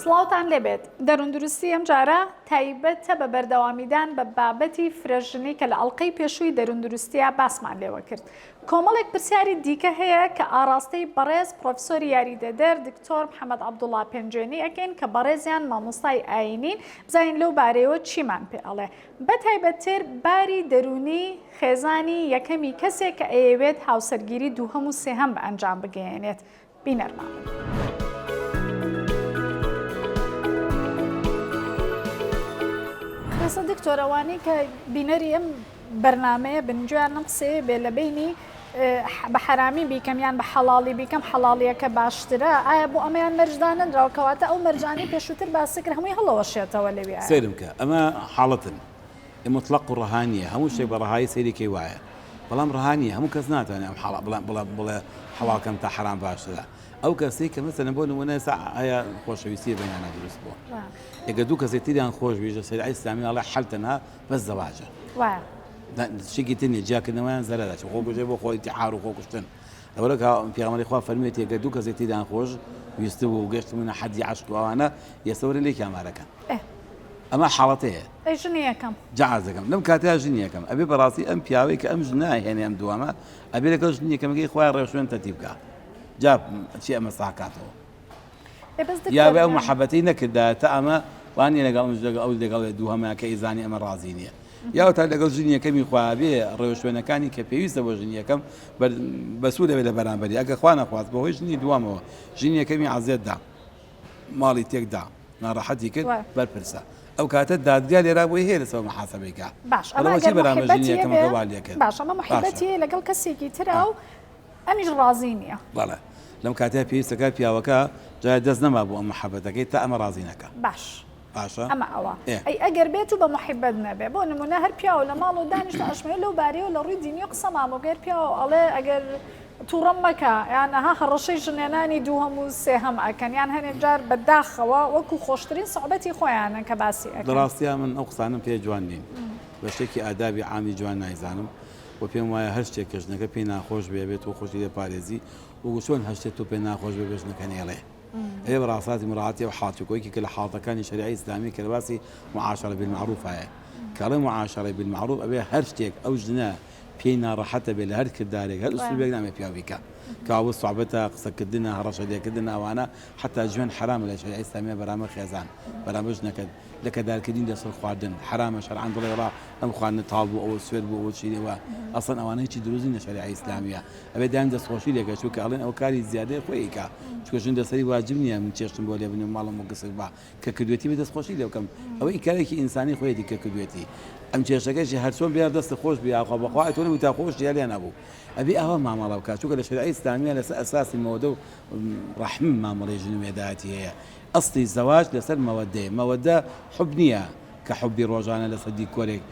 سڵاوتان لێبێت دەرووندروستی ئەمجارە تایبەتە بە بەردەوامیدان بە بابەتی فرەژنی کە لە ئەڵقەی پێشووی دەرووندروستیا باسمان لێوە کرد کۆمەڵێک پرسیاری دیکە هەیە کە ئاڕاستەی بەڕێز پڕۆفیسۆری یاریدەدەر دکتۆر محەمەد عەبدوڵا پێنجوێنی ئەکەین کە بەڕێزیان مامۆستای ئایینین بزانین لەو بارەیەوە چیمان پێ ئەڵێ بەتایبەتتر باری دەروونی خێزانی یەکەمی کەسێک کە ئەیەوێت هاوسەرگیری دووهەم و سێهەم بە ئەنجام بگەیەنێت. بینەرمان بن. ئێستا دکتۆر ئەوانەی کە بینەری ئەم بەرنامەیە بن گوێیان لەم قسەیە بێ لە بینی بە حەرامی بیکەم یان بە حەڵاڵی بیکەم حەڵاڵیەکە باشترە ئایا بۆ ئەمەیان مەرج دانەنراوە کەواتە ئەو مەرجانەی پێشووتر باسی کرد هەمووی هەڵەوەشێتەوە لەوێ سەیرم کە ئەمە حاڵەتن مطلق و ڕەها نییە هەموو شتێک بە ڕەهایی سەیری کەی وایە بەڵام ڕەها نییە هەموو کەس ناتوانێت ئەم حاڵە بڵێ بڵێ بڵێ حەڵاڵ کەم تا حەرام باشترە ئەو کەسەی کە مەسەلەن بۆ نموونە ئێستا ئایا خۆشەویستی بەینانە دروست بووە ئەگەر دوو کەسێک تریان خۆش بیژە شەریعەی ئیسلامی ئەڵێ حەل تەنها بەس زەواجە وایە شتێکی تر نییە جیاکردنەوەیان زەرەرە چ خۆکوژێ بۆ خۆ ئینتیحار و خۆکوشتن لەبەرئەوە کە پێغەمبەری خوا فەرموویەتی ئەگەر دوو کەسێک تریان خۆش ویستبوو و گەشتبوونە حەدی عەشق و ئەوانە ئێستا وەرن لێکیان مارەکەن ئەمە حاڵەتەیە. ئەی ژنی یەکەم؟ جا عەرز دەکەم لەم کاتەیا ژنی یەکەم ئەبێ بەڕاستی ئەم پیاوەی کە ئەم ژنە ئەهێنێ ئەم دووەمە ئەبێ لەگەڵ ژنی یەکەمەکەی خۆیان ڕێوشوێن تەرتیب بکا جا چی ئەمە ساکاتەوە ئێ بەس یا دکتۆر بێ ئەو گیان محەبەتەی نەکردایە تا ئەمە وانیە لەگەڵ ئەم لەگەڵ ئەو لەگەڵ دووهەمە کە ئەیزانی ئەمە ڕازی نییە یا تا لەگەڵ ژنی یەکەمی خۆیان بێ ڕێوشوێنەکانی کە پێویستە بۆ ژنی یەکەم بەر بەسوودە بێ لە بەرامبەری ئەگەر خوا نەخواست بەهۆی ژنی دووەمەوە ژنی یەکەمی عەزێت دا ماڵی تێک دا ناڕەحەتی کرد بەرپرسە ئەو کاتە دادگا لێرا بۆی هەیە لەسەر محاسبەی کا باش ئەمە بەڵام چی ئەگەر بەرامبەر ژنی محیبەتی یەکەمەکە هەبێ وا لێ کرد باش ئەمە باشە محیبەتی لەگەڵ کەسێکی ترا ئا و ئەمیش ڕازی نییە. بەڵێ لەم کاتەیا پێویستەکە پیاوەکە جارێ دەست نەما بۆ ئەم محەبەتەکەی تا ئەمە ڕازی نەکا. باش باشە ئەمە ئەوە ئێ. ئەی ئەگەر بێت و بە محیبەت نەبێ بۆ نمونە هەر پیاو لە ماڵەوە دانیشتوە ئەشمەوێ لەو بارەیەوە لە ڕووی دینیەوە قسەمان بۆ بکە هەر پیاو ئەڵێ ئەگەر توڕەم مەکە یان ئەها هەڕەشەی ژنهێنانی دووهەم و سێهەم ئەکەن یان هەنێک جار بە داخەوە وەکو خۆشترین سوعبەتی خۆیانن کە باسی لە ئەکەن. ڕاستیا من ئەو قسانەم پێ جوان نین بە شتێکی ئادابی عامی جوان نایزانم و پێم وایە هەر شتێک کە ژنەکە پێی ناخۆش بێ ئەبێ تۆ خۆشی لێ پارێزی وەکو چۆن هەر شتێک تۆ پێ ناخۆش بێ بە ژنەکە نەیڵێ ئەبێ بە ڕاستی مراعاتی ئەو حاڵەت و یەکێکە لە حاڵەتەکانی شەریعەی ئیسلامی کە لە باسی معاشرە بالمعروف هەیە کە ئەڵێ معاشرە بالمعروف ئەبێ هەر شتێک ئەو ژنە پێی ناڕەحەتە بێ لە هەر کردارێک هەر ئوسلوبێک نابێ پیاو بیکا کە ئەوە سوعبەتە قسەکردنە هەڕەشە لێکردن ئەوانە حەتا جوێن حەرامە لە شەریعەی ئیسلامیە بەرامبەر خێزان بەرامبەر ژنەکەت لەکەدارکردنی لەسەر خواردن حەرامە شەرعەن بڵێ وەڵا ئەم خواردنە تاڵ بوو ئەوە سوێر بوو ئەوە چی وە ئەسڵەن ئەوانە هیچی دروست نین لە شەریعەی ئیسلامیە ئەبێ دایم دەستخۆشی لێکە چونکە ئەڵێن ئەوە کاری زیادەی خۆی ئەیکا چونکە ژن لەسەری واجب نییە من چێشتم بۆ لێ بنێم ماڵم بۆ گسک با کە کردوێتی بێ دەستخۆشی لێ بکەم ئەوە ئیکارێکی ئینسانی خۆیەتی کە کردوێتی ئەم چێشتەکەشی هەرچۆن بێ دەست خۆش بێ یاخوا بەخوا ئەتۆ نەبووی تا خۆش یا لێ نەبوو ئەبێ ئاوا مامەڵە بکات چونکە لە شەریعەی ئیسلامیە لەسەر ئەساسی مەوەدە و ڕەحم مامەڵەی ژن و مێردایەتی هەیە ئەسڵی زەواج لەسەر مەوەدەیە مەوەدە حوب نییە کە حوبی ڕۆژانە لەسەر دیکۆرێک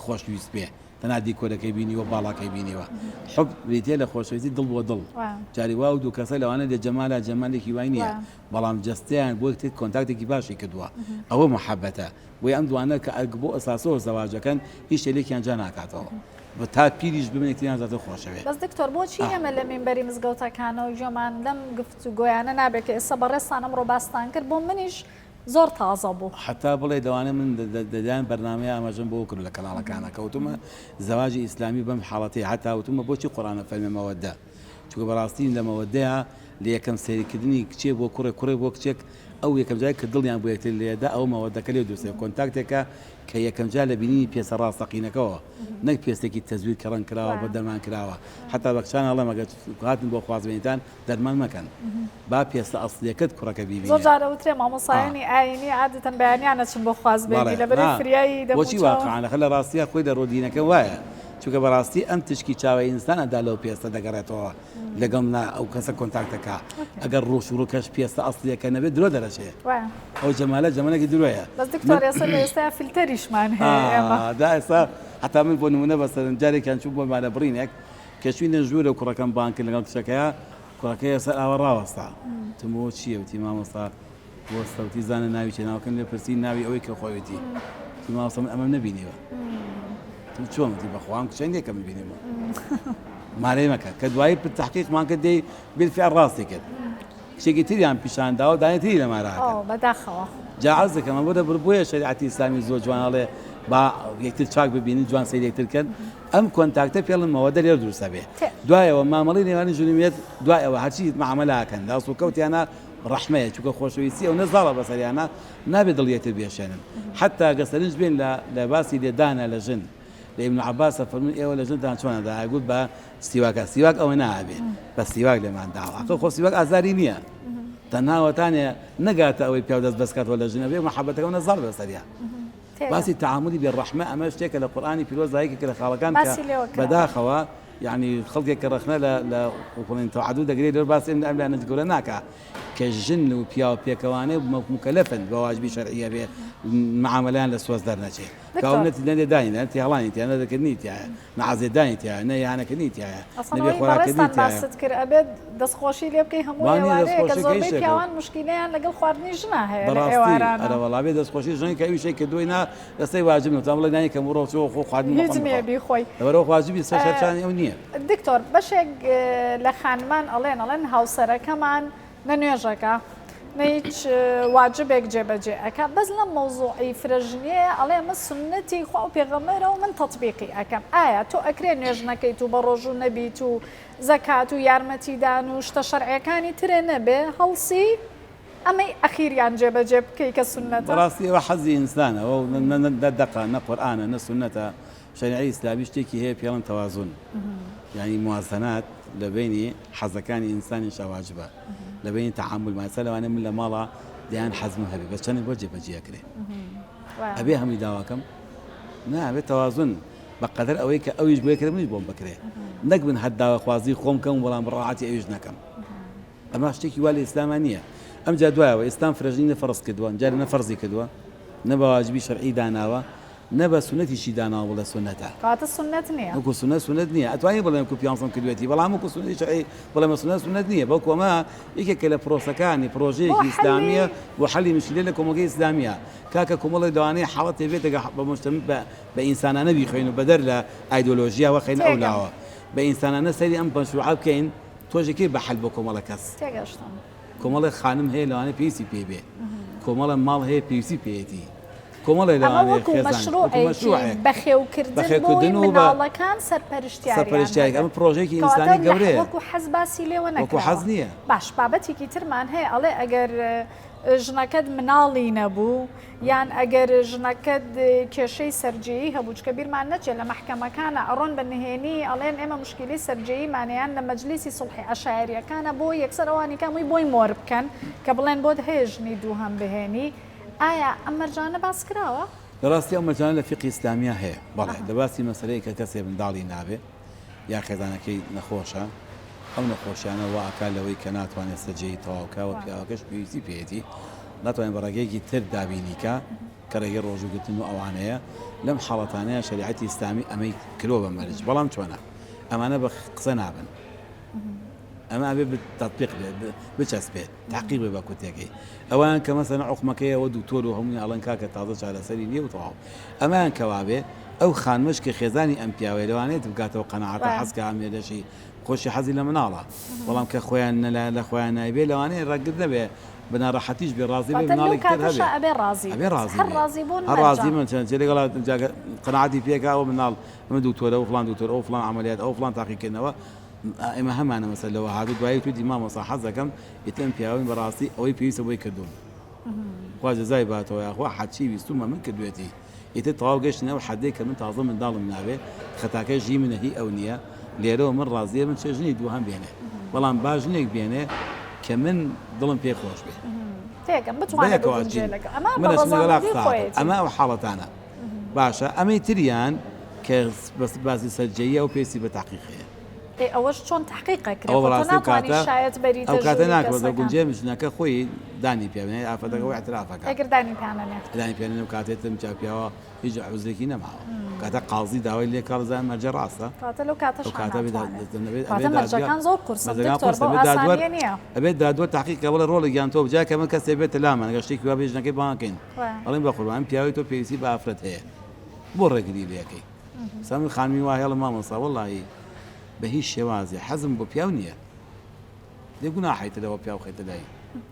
خۆشویست بێ تەنها دیکۆرەکەی بینیوە باڵاکەی بینیوە حوب بریتیە لە خۆشەویستی دڵ بۆ دڵ جاری وا و دوو کەسە لەوانەیە لە جەمالا جەمالێکی وای نییە بەڵام جەستەیان بۆ یەکتر کۆنتاکتێکی باشی کردووە ئەوە محەبەتە بۆیە ئەم دوانە کە ئەرک بۆ ئەساسەوە زەواجەکەن هیچ شتێ لێکیان جا ناکاتەوە و تا پیریش ببن یەکتریان زیاتر خۆشەوێ. بەس دکتۆر بۆچی ئێمە لە مینبەری مزگەوتەکانەوە گوێمان لەم گفتوگۆیانە نابێت کە ئێستا بەڕێزتان ئەمڕۆ باستان کرد بۆ منیش زۆر تازە بوو. حەتا بڵێ لەوانەیە من دەیان بەرنامەیە ئاماژەم بۆ کردوە لە کەناڵەکانا کە وتومە زەواجی ئیسلامی بەم حاڵەتەیە حەتا وتومە بۆچی قورئان ئەفەرمێ مەوەدە چونکە بەڕاستی لە مەوەدەیا لە یەکەم سەیرکردنی کچێ بۆ کوڕێک کوڕێک بۆ کچێک ئەو یەکەم جار کە دڵیان بۆ یەکتر لێدا ئەو مەوەدەکە لێ دروست دەبێت کۆنتاکتێکە کە یەکەم جار لە بینینی پێستە ڕاستەقینەکەوە نەک پێستێکی تەزویر کە ڕەنگ کراوە بە دەرمان کراوە حەتا بە کچان ئەڵێم ئەگەر هاتن بۆ خوازبێنیتان دەرمان مەکەن با پێستە ئەسڵیەکەت کوڕەکە زۆر بیبینێ. جار ئەوترێ مامۆستایانی ئایینی عادەتەن بەیانیان ئەچن بۆ خوازبێنی بەڵێ لەبەرەی نا فریایی بۆچی دەموچاو. واقعەن ئەخر لە ڕاستیا خۆی لە ڕۆدینەکە وایە چونکە بەڕاستی ئەم تشکی چاوە ئینسان ئەدا لەو پێستە دەگەڕێتەوە لەگەڵ نا ئەو کەسە کۆنتاکتەکە ئەگەر ڕوش و ڕوکەش پێستە ئەسڵیەکە نەبێت درۆ دەرەچێ ئەو جەمالە جەمالێکی درۆیە. بەس دکتۆر ئێستا لە ئێستا فلتەریشمان هەیە ئێمە. دا ئێستا هەتا من بۆ نمونە بەسەرم جارێکیان چووم بۆ مالە بڕینێک کە چوینە ژوورە کوڕەکەم بانگ کرد لەگەڵ کچەکەیا کوڕەکە یەسەر ئاوا ڕاوەستا وتم بۆ چییە وتی مامۆستا وەستا وتی زانە ناوی چیە ناوەکەم لێ پرسی ناوی ئەوەی کە خۆیەتی وتی مامۆستا من ئەمەم نەبینیوە وتم چۆن وتی بەخوا ئەم کچە نییە کە من بینیمە مارەی مەکە کە دوایی تحقیقمان کرد دەی بالفعل ڕاستی کرد. کچێکی تریان پیشان داوە دانێ تری لە مارا ئەکەن. ئۆ بەداخەوە. جا عەرز دەکەم ئەمە دەبر بۆیە شەریعەتی ئیسلامی زۆر جوان ئەڵێ با یەکتر چاک ببینن جوان سەیری یەکتر کەن ئەم contact ە پێڵن مەوەدە لێرە دروست ئەبێ دوایەوە مامەڵەی نێوانی ژن و مێرد دوای ئەوە هەرچی معامەلە ئەکەن لە هەڵسوکەوتیانە ڕەحمەیە چونکە خۆشەویستی ئەونە زاڵە بەسەریانە نابێ دڵ یەکتر بێشێنن حەتا گەر سەرنج بێن لە لە باسی لێدانە لە ژن لە ابن عباس فەرمووی ئێوە لە ژنتان چۆن ئەدا ئەگوت بە سیواکە سیواک ئەوە نابێ بە سیواک لێمان داوە ئەخۆ خۆ سیواک ئازاری نییە تەنها وەتانێ نەگاتە ئەوەی پیاو دەست بەسکاتەوە لە ژنە بێ محەبەتەکە نەزاڵ بەسەریا باسی تەعامولی بێ ڕەحمە ئەمە شتێکە لە قورئانی پیرۆزدا یەکێکە لە خاڵەکان کە بەداخەوە یعنی خەڵکێک کە ڕەخنە لە لە بڵێن تەعەدود دەگرێت لەو باسی ئەم لایەنە گەورە ناکا کە ژن و پیاو پێکەوانەی مکەلەفن بە واجبی شەرعیە بێ معامەلەیان لە سۆز دەرنەچێ کاو نە نە لێدانی نە تێهەڵانی تیا نە دەکردنی تیایە نە عەزێتدانی تیایە نە ئیهانەکردنی تیایە ئەسڵەن نە بێ ئەوەی خۆراککردنی بەڕێزتان تیایە. باست کرد ئەبێت دەستخۆشی لێ بکەی هەموو وا نییە ئێوارەیە کە دەستخۆشی کە زۆربەی هیچ شتێکە. پیاوان موشکیلەیان لەگەڵ خواردنی ژنا هەیە لە بەڕاستی ئێوارانە. ئەرە وەڵا بێ دەستخۆشی ژنی کە ئەویشەی کردووی نا دەستەی واجب نەوتان بڵێ نانی کەم وڕۆ چۆ خۆ خواردن هیچ بخۆم نییە بخۆ بیخۆی. لەبەرئەوە واجبی سەر شانی ئەو نییە. دکتۆر بەشێک لە خانمان ئەڵێن ئەڵێن هاوسەرەکەمان نە نوێژەکە نە هیچ واجبێک جێبەجێ ئەکا بەس لەم مەوزوعی فرەژنیەیە ئەڵێ ئەمە سوننەتی خوا و پێغەمبەرە و من تەتبیقی ئەکەم ئایا تۆ ئەکرێ نوێژ نەکەیت و بەڕۆژوو نەبیت و زەکات و یارمەتیدان و شتە شەرعیەکانی ترێ نەبێ هەڵسی ئەمەی ئەخیریان جێبەجێ بکەی کە سوننەتە؟ بەڕاستی ئەوە حەزی ئینسانە ئەوە نە دەقە نە قورئانە نە سوننەتە شەریعەی ئیسلامی شتێکی هەیە پێڵن تەوازون یانی موازەنات لە بەینی حەزەکانی ئینسانیشا واجبە لە بەینی تەعامول ماسا لەوانەیە من لە ماڵا دەیان حەزم هەبێ بەس چەندێک بۆ جێبەجێ ئەکرێ ئەبێ هەمووی داواکەم نا ئەبێ تەوازن بە قەدەر ئەوەی کە ئەویش بۆی کرێ منیش بۆم بکرێ نەک من هەر داواخوازی خۆم کەم بەڵام ڕاحەتی ئەویش نەکەم ئەمە شتێکی وا لە ئیسلاما نییە ئەمجا دوایەوە ئیسلام فرەژنی نە فەرز کردووە جارێ نە فەرزی کردووە نە بە واجبی شەرعی داناوە نە بە سوننەتیشی داناوە بڵێ سوننەتە. کەواتە سوننەت نییە. وەکو سوننەت سوننەت نییە. ئەتوانی بڵێم وەکو پیانسەم کردوێتی بەڵام وەکو سوننەتی شەرعی بڵێم سوننەت سوننەت نییە بەڵکو ئەمە یەکێکە لە پرۆسەکانی پرۆژەیەکی ئیسلامییە بۆ حەلی مشکیلە لە کۆمەڵگەی ئیسلامییە. کاکە کۆمەڵێک لەوانەیە حاڵەتێ بێت ئەگەر بە مجتمع بە بە ئینسانانە بیخوێنین و بەدەر لە ئایدۆلۆژیا وەخەینە ئەو لاوە بە ئینسانانە سەیری ئەم مەشروعە بکەین تۆژێ کەی بە حەل بۆ کۆمەڵێک کەس. تێگەشتم. کۆمەڵێک خانم هەیە لەوانەیە پێویستی پێی بێ. کۆمەڵێ ماڵ هەیە پێویستی پێیەتی. کۆمەڵێ ئەمە لەوانەیە وەکو خێزان وەکو مەشروعێکی مەشروعێک بەخێوکردن بۆی بەخێوکردن و بە مناڵەکان سەرپەرشتیاریان سەرپەرشتیارێک هەبێت. ئەمە پڕۆژەیەکی کەواتە ئینسانی لە گەورەیە. وەکو حەز باسی لێوە وەکو حەز نەکراوە. نییە. باش بابەتێکی ترمان هەیە ئەڵێ ئەگەر ژنەکەت مناڵی نەبوو یان ئەگەر ژنەکەت کێشەی سەرجێیی هەبوو چکە بیرمان نەچێت لە مەحکەمەکانە ئەڕۆن بە نهێنی ئەڵێن ئێمە مشکیلەی سەرجێییمانە یان لە مەجلیسی سوڵحی عەشایەریەکانە بۆ یەکسەر ئەوانی کە هەمووی بۆی مۆر بکەن کە بڵێن بۆت هەیە ژنی دووهەم بهێنی ئایا ئەم مەرجانە باس کراوە؟ لە ڕاستی ئەو مەرجانە لە فیقهی ئیسلامیا هەیە بەڵێ لە باسی مەسەلەی کە کەسێ منداڵی نابێ یا خێزانەکەی نەخۆشە ئەو نەخۆشیانە وا ئەکا لەوەی کە ناتوانێت سەرجێیی تەواو کا و پیاوەکەش پێویستی پێیەتی ناتوانێت بە ڕێگەیەکی تر دابینی کا کە ڕێگەی ڕۆژووگرتن و ئەوانەیە لەم حاڵەتانەیە شەریعەتی ئیسلامی ئەمەی کردوە بە مەرج بەڵام چۆنە ئەمانە بە قسە نابن ئەمە ئەبێ تەتبیق بێت بچەسپێت تحقیق بێ بە کورتەکەی ئەوان کە مەسەلەن عوقمەکەیە وە دکتۆر و هەمووی ئەڵێن کاکە تازە چارەسەری نییە و تەواو ئەمەیان کەوابێ ئەو خانمەش کە خێزانی ئەم پیاوەیە لەوانەیە بگاتەوە قەناعەتە حەز کە ئەم مێردەشی خۆشی حەزی لە مناڵە بەڵام کە خۆیان نەلا لە خۆیان نایبێ لەوانەیە ڕەگر نەبێ بە ناڕەحەتیش بێ ڕازی بێ مناڵێکی تر هەبێ ئەبێ ڕازی ئەبێ ڕازی هەر ڕازی بوون هەر ڕازی من چەند چێ لەگەڵ جاگە قەناعەتی پێکا ئەو مناڵ ئەمە دکتۆرە و فڵان دکتۆر ئەو فڵان عەمەلیات ئەو فڵان تاقیکردنەوە ئێمە هەمانە مەسەل لەوە هاتوو دوایی توتی مامۆستا حەز دەکەم ئیتر ئەم پیاوەی بەڕاستی ئەوەی پێویستە بۆی کردووم خوا جەزای باتەوە یاخوا حەچی ویستومە من کردوێتی ئیتر تەواو گەشتینە ئەو حەدەی کە من تازە منداڵم نابێ خەتاکەش هی منە هی ئەو نییە لێرەوە من ڕازیە من چێ ژنی دووهەم بێنێ بەڵام با ژنێک بێنێ کە من دڵم پێ خۆش بێ تێگەم بتوانێت بەیەکەوە بگونجێ ئەچین لەگەڵ ئەمە من بە ئەچم لەگەڵا ڕەزامەندی قسە ئەکەم خۆیەتی ئەمە ئەو حاڵەتانە باشە ئەمەی تریان کە بەس باسی سەرجێیە و پێویستی بە تەحقیق هەیە ئێ ئەوەش چۆن تەحقیق ئەکرێ ئەوە خۆ تۆ بەڕاستی ئەو ناتوانی کاتە شایەت بەریتە ئەو کاتە ژووری ناکرێ کەسەکان. دەگونجێ ژنەکە خۆی دانی پێ بنێ ئافرەتەکە خۆی ئیعتراف ئەکا. ئەگەر دانی پیا نەنێ. دانی پێ نەنێ ئەو کاتەی تر جا پیاوە هیچ عوزرێکی نەماوە کاتە قازی داوای لێ کا بزانێ مەرجە ڕاستە. کەواتە لەو کاتەش ئەو کاتە ئەبێ ناتوانێ. ئەبێ کەواتە دادگا مەرجەکان زۆر قورسن مەرجەکان دکتۆر قورسە بەو ئەبێ دادوەر ئاسانییە نییە. ئەبێ دادوەر تەحقیق کا بڵێ ڕۆڵە گیان تۆ جا کە من کەسێ بێتە لامان ئەگەر شتێکی وا بێ ژنەکەی بانگ کەین وایە. ئەڵێین بەقوربان ئەم پیاوەی تۆ پێویستی بە ئافرەت هەیە بۆ ڕێگری لێ ئەکەی ئێستا من خانمی وا هێڵم مامۆستا وەڵاهی بە هیچ شێوازێ حەزم بۆ پیاو نییە. دێ گوناحە ئیتر ئەوە پیاو خەیتە لای.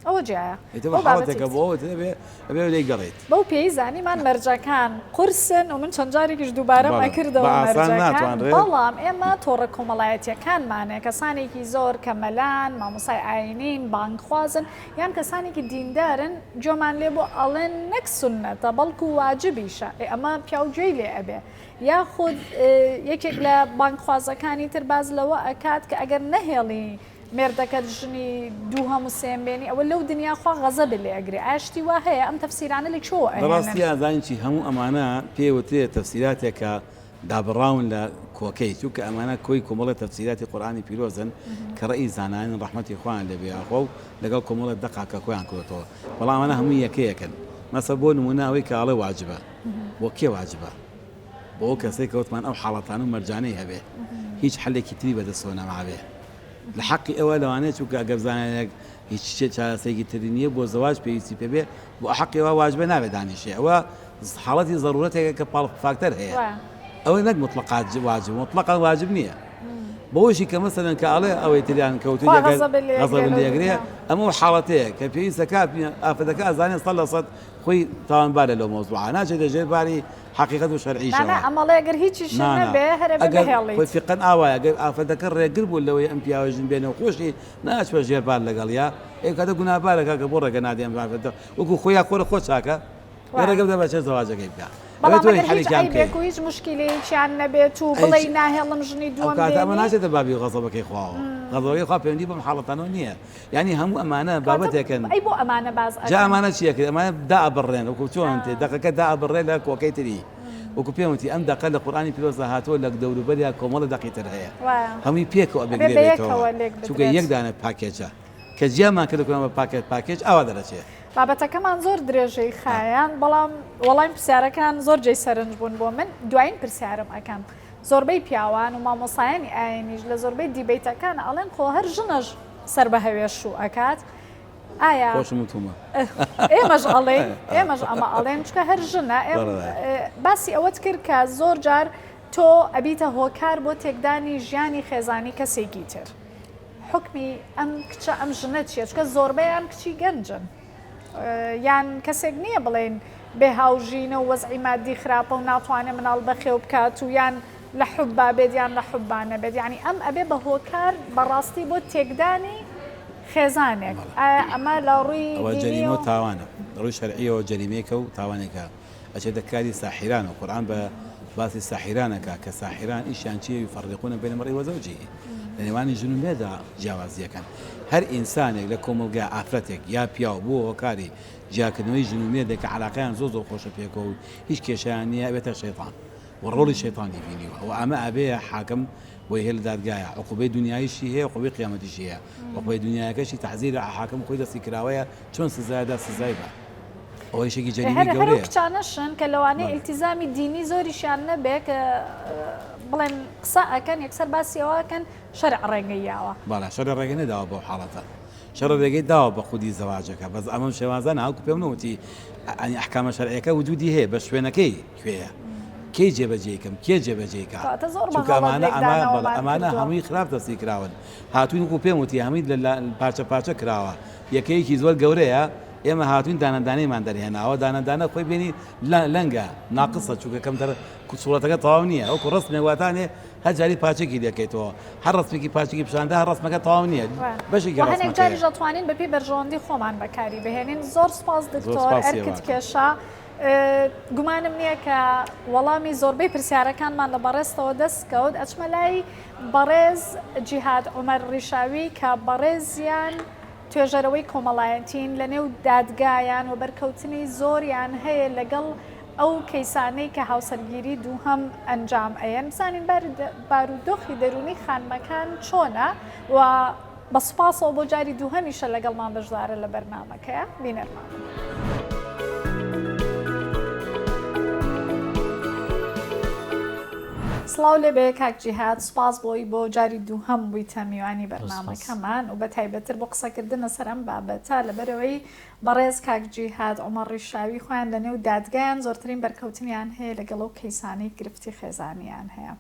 ئەوە جیایە. ئیتر ئەوە حاڵەتێکە بۆ ئەوە ئیتر ئەبێ ئەبێ لێی گەڕێیت. بەو پێی زانیمان مەرجەکان قورسن و من چەند جارێکیش دووبارەم ئەکردەوە مەرجەکان، بەڵام ئێمە تۆڕە کۆمەڵایەتیەکانمانە کەسانێکی زۆر کە مەلان، مامۆستای ئاینین، بانگخوازن یان کەسانێکی دیندارن گوێمان لێ بوو ئەڵێن نەک سوننەتە بەڵکو واجبیشە، ئێ ئەمە پیاو گوێی لێ ئەبێ. یاخود یەکێک لە بانگخوازەکانی تر باس لەوە ئەکات کە ئەگەر نەهێڵی مێردەکەت ژنی دووهەم و سێیەم بێنی ئەوە لەو دنیا خوا غەزەبت لێ ئەگرێ ئایا شتی وا هەیە ئەم تەفسیرانە لە کوێوە ئەهێنن؟ لەڕاستیا زانین چی هەموو ئەمانە پێ وترێ تەفسیراتێک کە دابڕاون لە کۆکەی چونکە ئەمانە کۆی کۆمەڵێ تەفسیراتی قورئانی پیرۆزن کە ڕەئی زانایانن ڕەحمەتی خوایان لێ بێ یاخوا و لەگەڵ کۆمەڵێ دەقا کە کۆیان کردۆتەوە بەڵام ئەمانە هەمووی یەکەیەکن مەسە بۆ نموونە ئەوەی کە ئەڵێ واجبە بۆ کێ واجبە؟ بۆ ئەو کەسەی کە وتمان ئەو حاڵەتانە و مەرجانەی هەبێ هیچ حەلێکی تری بەدەستەوە نەمابێ لە حەقی ئەوە لەوانەیە چونکە ئەگەر زانایەک هیچ چارەسەرێکی تری نییە بۆ زەواج پێویستی پێ بێ بۆ حەقی ئەوە واجبە نابێ دانیشێ ئەوە حاڵەتی زەرورەتێکە کە پاڵ فاکتەر هەیە ئەوە نەک مطلقات واجب مطلقا واجب نییە بەوەشی کە مەسەلەن کە ئەڵێ ئەوەی تریان کەوتو غەزەب لێگرێ ئەمە حاڵەتەیە کە پێویستە کات ئافرەتەکە ئەزانێ 100% خۆی تاوانبارە لەو مەوزوعە ناچێتە ژێر باری حەقیقەت و شەرعیشەوە. نا نا ئەمەڵێ ئەگەر هیچیشت نا نا نەبێ هەر ئەبێ ئەگەر بهێڵیت. خۆی فیقەن ئاوایە ئەگەر ئافرەتەکە ڕێگر بوو لەوەی ئەم پیاوە ژن بێنێ و خۆشی ناچوە ژێر بار لەگەڵیا ئێ کاتە گوناهبارە کاکە بۆ ڕێگە نادەی ئەم ئافرەتە وەکو خۆی یا خۆرە خۆ چاکە یا وایە. ڕێگە بدە بەچێ زەواجەکەی بکا ئەبێ بەڵام تۆ ئەگەر هیچ حەلێکیان بکەی. عەیبێک و هیچ موشکیلەیەکیان نەبێت و ئەی بڵێی چ ناهێڵم ژنی ئەو دووەم کاتە ئەمە بێنی. ناچێتە بابی غەزەبەکەی خواوە غەزەبەکەی خوا پەیوەندی بەم حاڵەتانەوە نییە یانی هەموو ئەمانە کەواتە بابەتێکن. ئەی بۆ ئەمانە باس جا ئەکەن؟ ئەمانە چی ئەکرێ؟ ئەمانە دائەبڕرێن وەکو چۆن تێ دەقەکە دائەبڕرێ لە کۆکەی تری. وەکو پێم وتی ئەم دەقە لە قورئانی پیرۆزدا هاتووە لە دەوروبەریا کۆمەڵێ دەقی تر هەیە. وایە. هەمووی پێکەوە ئەبێ ئەبێ گرێ بێتەوە. بەیەکەوە لێک چونکە بدرێت. یەک دانە package ە. کە جیامان کرد و کردمان بە package package ئاوا دەرەچێ. بابەتەکەمان زۆر درێژەی خایاند بەڵام وەڵامی پرسیارەکان زۆر جێی سەرنج بوون بۆ من. دوایین پرسیارم ئەکەم. زۆربەی پیاوان و مامۆستایانی ئاینیش لە زۆربەی debate ەکان ئەڵێن خۆ هەر ژنەش سەر بە هەوێ شوو ئەکات ئایا خۆشم وتومە ئێمەش ئەڵێن ئێمەش ئەمە ئەڵێن چکە هەر ژنە باسی ئەوەت کرد کە زۆر جار تۆ ئەبیتە هۆکار بۆ تێکدانی ژیانی خێزانی کەسێکی تر حکمی ئەم کچە ئەم ژنە چیە چکە زۆربەیان کچی گەنجن یان کەسێک نییە بڵێین بێ هاوژینە و وەزعی مادی خراپە و ناتوانێ مناڵ بەخێو بکات و یان لە حوبا بێت یان لە حوبا نەبێت یانی ئەم ئەبێ بە هۆکار بەڕاستی بۆ تێکدانی خێزانێک ئایا ئەمە لە ڕووی ئەوە جەریمە دینیەوە و تاوانە لە ڕووی شەرعیەوە جەریمەیەکە و تاوانێکە ئەچێتە کاری ساحیران و قورئان بە باسی ساحیران ئەکا کە ساحیران ئیشیان چیە یفرقون بین المرء وزوجه لە نێوانی ژن و مێردا جیاوازی ئەکەن هەر ئینسانێک لە کۆمەڵگا ئافرەتێک یا پیاو بووە هۆکاری جیاکردنەوەی ژن و مێردێک کە عەلاقەیان زۆر زۆر خۆشە پێکەوە و هیچ کێشەیان نییە ئەبێتە شەیتان و ڕۆڵی شەیتانی بینیوە و ئەمە ئەبێ حاکم بۆی هەیە لە دادگایە عقوبەی دنیاییشی هەیە عقوبەی قیامەتیشی هەیە عقوبەی دنیایەکەشی تەعزیرە حاکم خۆی دەستی کراوەیە چۆن سزایدا سزای بە ئەوە یشێکی جەریمەی هەر هەر ئەو گەورەیە. کچانەشن کە لەوانەیە بەڵێ. ئیلتیزامی دینی زۆریشیان نەبێ کە بڵێن قسە ئەکەن یەکسەر باسی ئەوە ئەکەن شەرع ڕێگەی یاوە. بەڵێ شەرع ڕێگەی نەداوە بەو حاڵەتە. شەرع ڕێگەی داوە بە خودی زەواجەکە بەس ئەمەم شێوازە نا وەکو پێم نەوتی یانی ئەحکامە شەرعیەکە وجودی هەیە بەس شوێنەکەی کوێیە کەی جێبەجێی کەم کێ جێبەجێی کا کەواتە زۆر بە چونکە غەڵەت ئەمانە ئەمە بەڵێ لێکدانەوەمان ئەمانە کردووە. هەمووی خراپ تەفسیر کراون هاتووین وەکو پێم وتی هەمووی لە پارچە پارچە کراوە یەکەیەکی زۆر گەورەیە ئێمە هاتووین دانە دانەیمان دەرهێناوە دانە دانە خۆی بینی لەنگە ناقصە چونکە کەمتر سوڕەتەکە تەواو نییە وەکو ڕەسمێک واتانێ هەر جاری پارچەکی لێکەیتەوە هەر ڕەسمێکی پارچەکی پیشاندا هەر ڕەسمەکە تەواو نییە بەشێکی وە هەنێک ڕەسمەکەیە. جاریش ئەتوانین بەپێی بەرژەوەندی خۆمان بەکاری بهێنین زۆر سوپاس زۆر دکتۆر سوپاس ئەرکت هێواکەم. کێشا گومانم نییە کە وەڵامی زۆربەی پرسیارەکانمان لە بەڕێزتەوە دەست کەوت ئەچمە لای بەڕێز جیهاد عومەر ڕیشاوی کە بەڕێزیان توێژەرەوەی کۆمەڵایەتین لە نێو دادگایان و بەرکەوتنی زۆریان هەیە لەگەڵ ئەو کەیسانەی کە هاوسەرگیری دووهەم ئەنجام ئەیەن بزانین بارودۆخی دەروونی خانمەکان چۆنە و بە سوپاسەوە بۆ جاری دووهەمیشە لەگەڵمان بەشدارە لە بەرنامەکەیا بینەرمان بن. سڵاو لێبێ کاک جیهاد سوپاس بۆی بۆ جاری دووهەم بوویتە میوانی بەرنامەکەمان و بە تایبەتتر بۆ قسەکردن لەسەر ئەم بابەتە لەبەرئەوەی بەڕێز کاک جیهاد عومەر ڕیشاوی خۆیان لە نێو دادگایان زۆرترین بەرکەوتنیان هەیە لەگەڵ ئەو کەیسانەی گرفتی خێزانیان هەیە.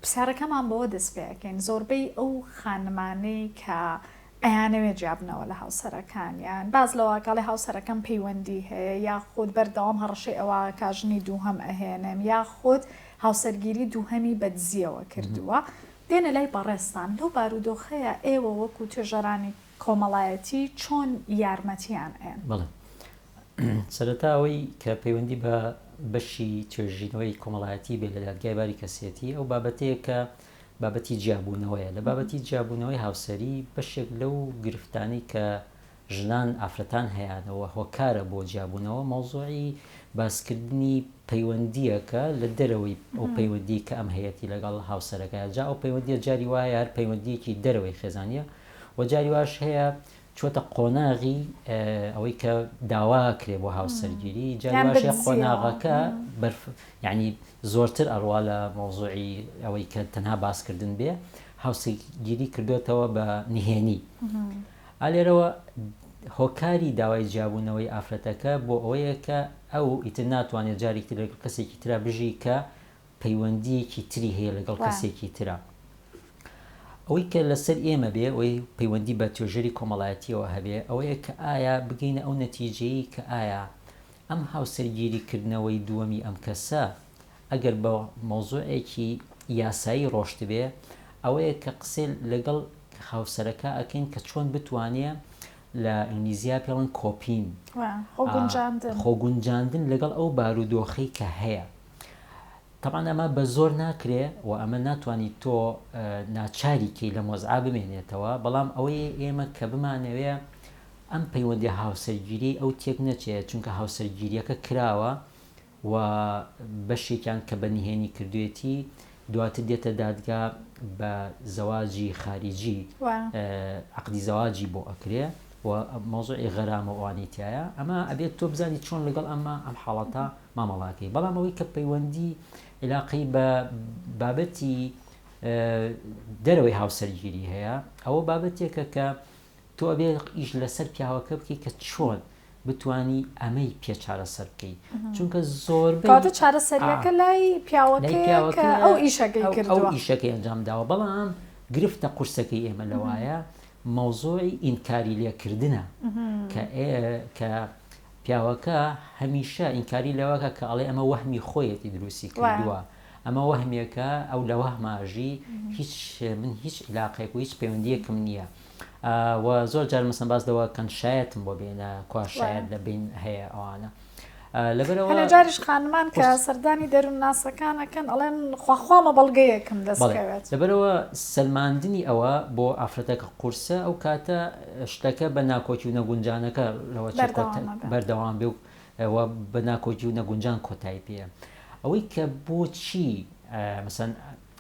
پرسیارەکەمان بەوە دەست پێ ئەکەین زۆربەی ئەو خانمانەی کە. ئەیانەوێ جیابنەوە لە هاوسەرەکانیان باس لەوە ئەکا ئەڵێ هاوسەرەکەم پەیوەندی هەیە یاخود بەردەوام هەڕەشەی ئەوە ئەکا ژنی دووهەم ئەهێنم یاخود هاوسەرگیری دووهەمی بەدزیەوە کردووە دێنە لای بەڕێزتان لەو بارودۆخەیا ئێوە وەکو توێژەرانی کۆمەڵایەتی چۆن یارمەتیان ئەیەن؟ بەڵێ سەرەتا ئەوەی کە پەیوەندی بە بەشی توێژینەوەی کۆمەڵایەتی بێ لە دادگای باری کەسێتی ئەو بابەتەیە کە بابەتی جیابوونەوەیە، لە بابەتی جیابوونەوەی هاوسەری بەشێک لەو گرفتانەی کە ژنان ئافرەتان هەیانە و هۆکارە بۆ جیابوونەوە مەوزوعی باسکردنی پەیوەندییەکە لە دەرەوەی ئەو پەیوەندیەی کە ئەم هەیەتی لەگەڵ هاوسەرەکەیا جا ئەو پەیوەندیە جاری وایە هەر پەیوەندیەکی دەرەوەی خێزانیە و جاری واش هەیە چۆتە قۆناغی ئەوەی کە داوا کرێ بۆ هاوسەرگیری جاری واش هەیە قۆناغەکە بەرف یعنی زۆرتر ئەڕوا لە مەوزوعی ئەوەی کە تەنها باسکردن بێ هاوسەرگیری کردوێتەوە بە نهێنی ئا لێرەوە هۆکاری داوای جیابوونەوەی ئافرەتەکە بۆ ئەوەیە کە ئەو ئیتر ناتوانێت جارێکی تر لەگەڵ کەسێکی ترا بژی کە پەیوەندیەکی تری هەیە لەگەڵ کەسێکی ترا. ئەوەی کە لەسەر ئێمە بێ ئەوەی پەیوەندی بە توێژەری کۆمەڵایەتیەوە هەبێ ئەوەیە کە ئایا بگەینە ئەو نەتیجەیەی کە ئایا ئەم هاوسەرگیری کردنەوەی دووەمی ئەم کەسە ئەگەر بە مەوزوعێکی یاسایی ڕۆشتبێ ئەوەیە کە قسەی لەگەڵ هاوسەرەکە ئەکەین کە چۆن بتوانێ لە ئینگلیزیا پێڵن coping خۆگونجاندن لەگەڵ ئەو بارودۆخەی کە هەیە تەبعەن ئەمە بە زۆر ناکرێ و ئەمە ناتوانی تۆ ناچاری کەی لەم وەزعا بمێنێتەوە بەڵام ئەوەی ئێمە کە بمانەوێ ئەم پەیوەندی هاوسەرگیری ئەو تێک نەچێت چونکە هاوسەرگیریەکە کراوە و بەشێکیان کە بە نهێنی کردوێتی دواتر دێتە دادگا بە زەواجی خاریجی عقدی زەواجی بۆ ئەکرێ و مەوزوعی غەرامە و ئەوانەی تایە ئەمە ئەبێت تۆ بزانی چۆن لەگەڵ ئەمە ئەم حاڵەتە مامەڵاکەی بەڵام ئەوەی کە پەیوەندی عیلاقەی بە بابەتی دەرەوەی هاوسەرگیری هەیە ئەوە بابەتێکە کە تۆ ئەبێ ئیش لەسەر پیاوەکە بکەی کە چۆن بتانی ئەمەی پێ چارەسەر بکەی چونکە زۆربەی کەواتە چارەسەریەکە لای پیاوەکەیە کە ئەو ئیشەکەی کردووە ئەو ئیشەکەی ئەنجام داوە بەڵام گرفتە قورسەکەی ئێمە لەوایە مەوزوعی ئینکاری لێکردنە کە کە پیاوەکە هەمیشە ئینکاری لەوەکە کە ئەڵێ ئەمە وەهمی خۆیەتی دروستی کردووە ئەمە وەهمێکە ئەو لە وەهماژی هیچ من هیچ عیلاقێک و هیچ پەیوەندیەکم نییە و زۆر جار مەسەن باس لەوە کەن شایەتم بۆ بێنە کوا شایەت لە بین هەیە ئەوانە لەبەرەوە هەنێ جاریش خانمان کە سەردانی دەروونناسەکان ئەکەن ئەڵێن خواخوامە بەڵگەیەکم دەست بکەوێت. لەبەرەوە سەلماندنی ئەوە بۆ ئافرەتەکە قورسە ئەو کاتە شتەکە بە ناکۆکی و نەگونجانەکە لەوە بەردەوام بێ و بە ناکۆکی و نەگونجان کۆتایی پێیە ئەوەی کە بۆچی مەسەن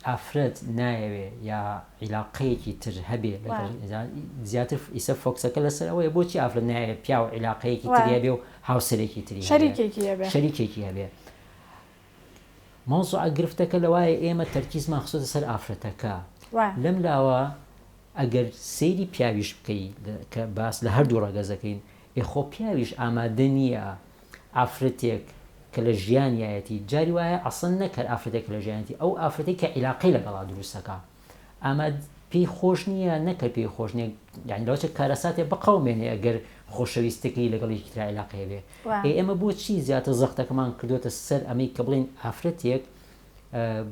ئافرەت نایەوێ یا عیلاقەیەکی تر هەبێ لەگەڵ زیاتر ئیسە فۆکسەکە لەسەر ئەوەیە بۆچی ئافرەت نایەوێ پیاو عیلاقەیەکی تری هەبێ و هاوسەرێکی تری شەریکێکی هەبێ شەریکێکی هەبێ مەوزوعە گرفتەکە لەوایە ئێمە تەرکیزمان خستۆتە سەر ئافرەتەکە لەم لاوە ئەگەر سەیری پیاویش بکەی کە باس لە هەردوو ڕەگەزەکەین ئێ خۆ پیاویش ئامادە نییە ئافرەتێک کە لە ژیانیایەتی جاری وایە ئەسڵەن نەک هەر ئافرەتێک کە لە ژیانیەتی ئەو ئافرەتەی کە عیلاقەی لەگەڵا دروستەکا ئاماد پێی خۆش نییە نەک هەر پێی خۆش نییە یانی لەوەچە کارەساتێ بقەومێنێ ئەگەر خۆشەویستەکەی لەگەڵ یەکی ترا عیلاقەی هەبێ ئێ ئێمە بۆچی زیاتر زەختەکەمان کردووەتە سەر ئەمەی کە بڵێین ئافرەتێک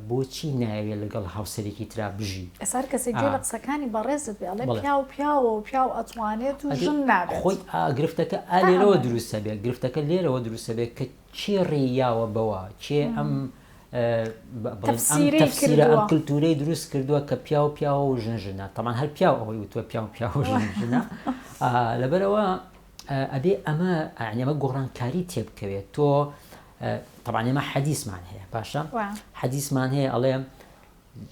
بۆچی نایەوێ لەگەڵ هاوسەرێکی ترا بژی؟ ئێستا هەر کەسێک گوێ لە قسەکانی بەڕێزت بێ ئەڵێ پیاو پیاوە و پیاو ئەتوانێت و ژن نابێت. خۆی گرفتەکە ئا لێرەوە دروست ئەبێ، گرفتەکە لێرەوە دروست ئەبێ کە کێ ڕێی یاوە بەوە، کێ ئەم تەفسیرەی تەفسیرە ئەم کلتورەی دروست کردووە کە پیاو پیاوە و ژن ژنە. تەبعەن هەر پیاو ئەوەی وتووە پیاو پیاوە و ژن ژنە. لەبەرئەوە ئەبێ ئەمە یانی ئەمە گۆڕانکاری تێبکەوێت تۆ تەبعەن ئێمە حەدیسمان هەیە باشە حەدیسمان هەیە ئەڵێ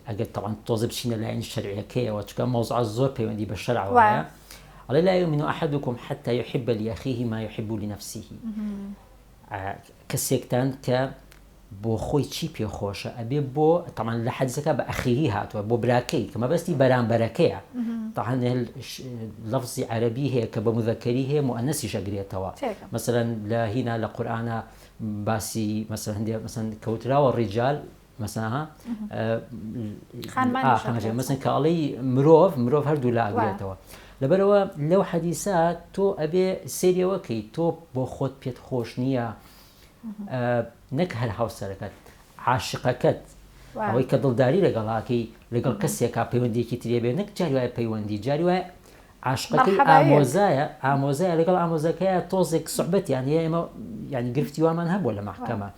ئەگەر تەبعەن تۆزە بچینە لایەن شەرعیەکەیەوە چونکە مەوزوع زۆر پەیوەندی بە شەرعەوە هەیە ئەڵێ لا يؤمن أحدكم حتى يحب لأخيه ما يحب لنفسه کەسێکتان کە بۆ خۆی چی پێ خۆشە ئەبێ بۆ تەمان لە حەدیسەکە بە ئەخیهی هاتووە بۆ براکەی کە مەبەستی بەرامبەرەکەیە تەعان لەفزی عەرەبی هەیە کە بە مذەکەری هەیە موئەنەسیش ئەگرێتەوە مەسەلەن لە هینا لە قورئانا باسی مەسەلەن هەندێ مەسەلەن کەوتراوە ڕیجال مەسەلەن ها خانمانیش مەسەلەن کە ئەڵێی مرۆڤ مرۆڤ هەردوو لا ئەگرێتەوە. لەبەرئەوە لەو حەدیسە تۆ ئەبێ سەیری ئەوە کەی تۆ بۆ خۆت پێت خۆش نییە نەک هەر هاوسەرەکەت عاشقەکەت ئەوەی کە دڵداری لەگەڵاکەی لەگەڵ کەسێکا پەیوەندیەکی ترێ بێ نەک جاری وایە پەیوەندی جاری وایە عاشقەکەی ئامۆزایە ئامۆزایە لەگەڵ ئامۆزەکەیە تۆزێک سوعبەتیان هەیە ئێمە یعنی گرفتی وامان هەبووە لە مەحکەمە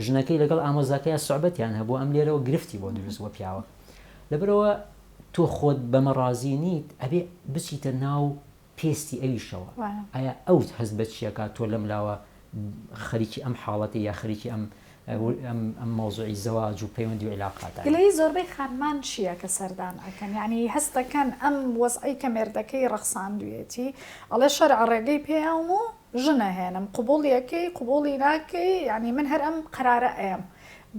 ژنەکەی لەگەڵ ئامۆزاکەیا سوعبەتیان هەبوو ئەم لێرەوە گرفتی بۆ دروست بووە پیاوە لەبەرئەوە تۆ خۆت بەمە ڕازی نیت ئەبێ بچیتە ناو پێستی ئەویشەوە ئایا ئەوت هەست بە چیەکات تۆ لەم لاوە خەریکی ئەم حاڵەتی یا خەریکی ئەم ئەم مەوزوعی زەواج و پەیوەندی و عیلاقاتە. گلەیی زۆربەی خانمان چییە کە سەردان ئەکەن یانی هەست دەکەن ئەم وەزعەی کە مێردەکەی ڕەخساندویەتی ئەڵێ شەرع ڕێگەی پێیاوم و ژن ئەهێنم قبوڵی ئەکەی قبوڵی ناکەی یانی من هەر ئەم قەرارە ئەیەم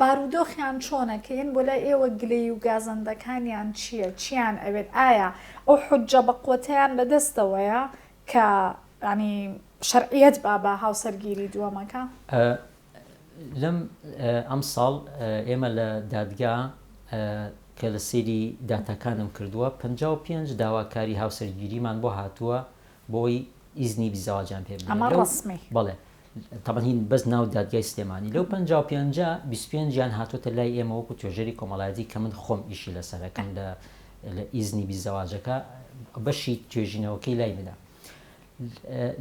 بارودۆخیان چۆنە کە یەن بۆ لای ئێوە گلەیی و گازەندەکانیان چییە چیان ئەوێت ئایا ئەو حوججە بەقوەتەیان بەدەستەوەیە کە یانی شەرعیەت با بە هاوسەرگیری دووەمەکە؟ لەم ئەمساڵ ئێمە لە دادگا کە لە سەیری داتاکانم کردووە 55 داواکاری هاوسەرگیریمان بۆ هاتووە بۆی ئیزنی بیزەواجیان پێ بدرێت. ئەمە ڕەسمی. بەڵێ تەبعەن هین بەس ناو دادگای سلێمانی لەو 55 25 یان هاتۆتە لای ئێمە وەکو توێژەری کۆمەڵایەتی کە من خۆم ئیشی لەسەرەکەم لە لە ئیزنی بیزەواجەکە بەشی توێژینەوەکەی لای منە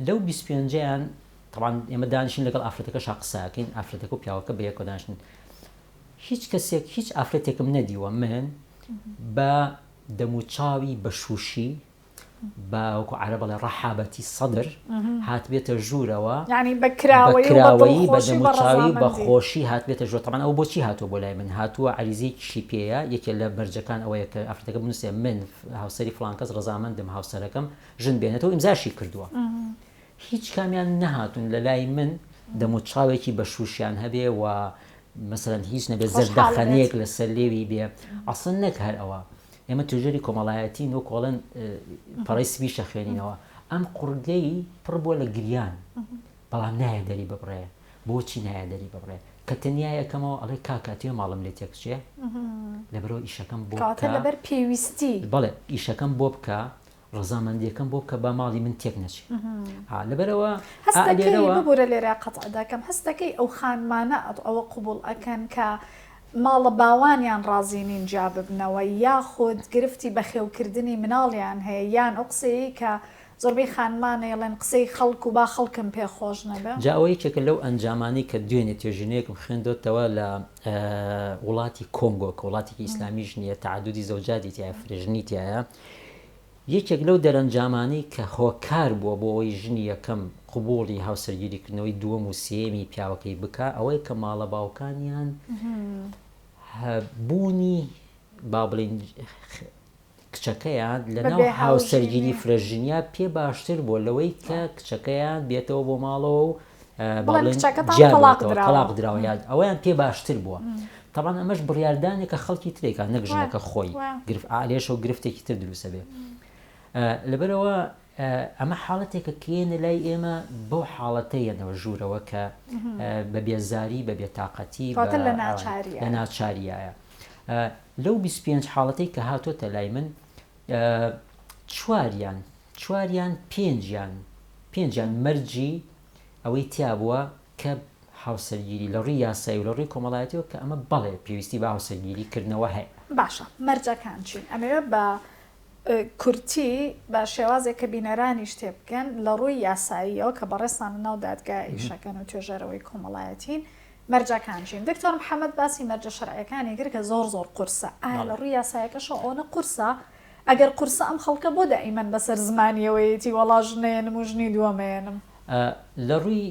لەو 25 یان تەبعەن ئێمە دانیشین لەگەڵ ئافرەتەکەشا قسەکەین ئافرەتەکە و پیاوەکە بەیەکەوە دانیشن هیچ کەسێک هیچ ئافرەتێکم نەدیوە من بە دەموچاوی بەشوشی بە وەکو عەرەب ئەڵێ ڕەحابەتی سەدر هاتبێتە ژوورەوە یعنی بە کراوەیی و بە کراوەیی بە دڵخۆشی و بە دەموچاوی بە ڕەزامەندی. خۆشی هاتبێتە ژوور تەبعەن ئەوە بۆچی هاتووە بۆ لای من هاتووە عەریزەیەکیشی پێیە یەکێ لە مەرجەکان ئەوەیە کە ئافرەتەکە بنووسێ من هاوسەری فڵان کەس ڕەزامەندم هاوسەرەکەم ژن بێنێتەوە ئیمزاشی کردووە هیچ کامیان نەهاتوون لە لای من دەموچاوێکی بەشووشیان هەبێ و مەسەلەن هیچ نەبێ خۆشحاڵ بێت. زەردەخەنەیەک لەسەر لێوی بێ ئەسڵەن نەک هەر ئەوە ئێمە توێژەری کۆمەڵایەتین وەکو ئەڵێن پەڕەی سپیش ئەخوێنینەوە ئەم قوڕگەی پڕ بووە لە گریان بەڵام نایە دەری ببڕێ بۆچی نایە دەری ببڕێ کە تەنیا یەکەمەوە ئەڵێ کاکە توێ ماڵم لێ تێکچێ لەبەرەوە ئیشەکەم بۆ کەواتە لەبەر پێویستی بەڵێ ئیشەکەم بۆ بکە ڕەزامەندیەکەم بۆ بکە با ماڵی من تێک نەچێ لەبەرەوە هەستەکەی ببورە لێرە قەتع دەکەم هەستەکەی ئەو خانمانە ئەوە قبوڵ ئەکەن کە ماڵە باوانیان ڕازی نین جیا ببنەوە یاخود گرفتی بەخێوکردنی مناڵیان هەیە یان ئەو قسەیەی کە زۆربەی خانمان ئەیڵێن قسەی خەڵک و با خەڵکم پێ خۆش نەبێ. جا ئەوە یەکێکە لەو ئەنجامانەی کە دوێنێ توێژینەوەیەکم خوێندۆتەوە لە وڵاتی کۆنگۆ کە وڵاتێکی ئیسلامیش نییە تەعەدودی زەوجاتی تیایە فرەژنی تیایە یەکێک لەو دەرەنجامانەی کە هۆکار بووە بۆ ئەوەی ژنی یەکەم قبوڵی هاوسەرگیریکردنەوەی دووەم و سێیەمی پیاوەکەی بکا ئەوەیە کە ماڵە باوکانیان بوونی با بڵین کچەکەیان لەناو هاوسەرگیری فرەژنیا پێ باشتر بووە لەوەی کە کچەکەیان بێتەوە بۆ ماڵەوە و تەڵاق دراوە یان ئەوەیان پێ باشتر بووە تەبعەن ئەمەش بڕیاردانێکە خەڵکی ترێکا نەک ژنەکە خۆی گرفت ئالێشە و گرفتێکی تر دروستە بێ لەبەرەوە ئەمە حاڵەتێکە کێنە لای ئێمە بەو حاڵەتە یەنەوە ژوورەوە کە بە بێزاری بە بێتاقەتی لە ناچاریایە لەو 25 حاڵەتەی کە هاتۆتە لای من چواریان چواریان پێنجیان پێنجیان مەرجی ئەوەی تیا بووە کە هاوسەرگیری لە ڕووی یاسایی و لە ڕووی کۆمەڵایەتیەوە کە ئەمە بەڵێ پێویستی بە هاوسەرگیری کردنەوە هەیە. باشە مەرجەکان چین؟ ئەمەوێ بە کورتی بە شێوازێک کە بینەرانیش تێبگەن لە ڕووی یاساییەوە کە بەڕێزتان لە ناو دادگا ئیشەکەن و توێژەرەوەی کۆمەڵایەتین مەرجەکان چین؟ دکتۆر محەمەد باسی مەرجە شەرعیەکانی کرد کە زۆر زۆر قورسە ئایا لە ڕووی یاسایەکەشەوە ئەوەنە قورسە؟ ئەگەر قورسە ئەم خەڵکە بۆ دائیمەن بەسەر زمانیەوەیەتی وەڵا ژنەیەنم و ژنی دووەمەیەنم؟ لە ڕووی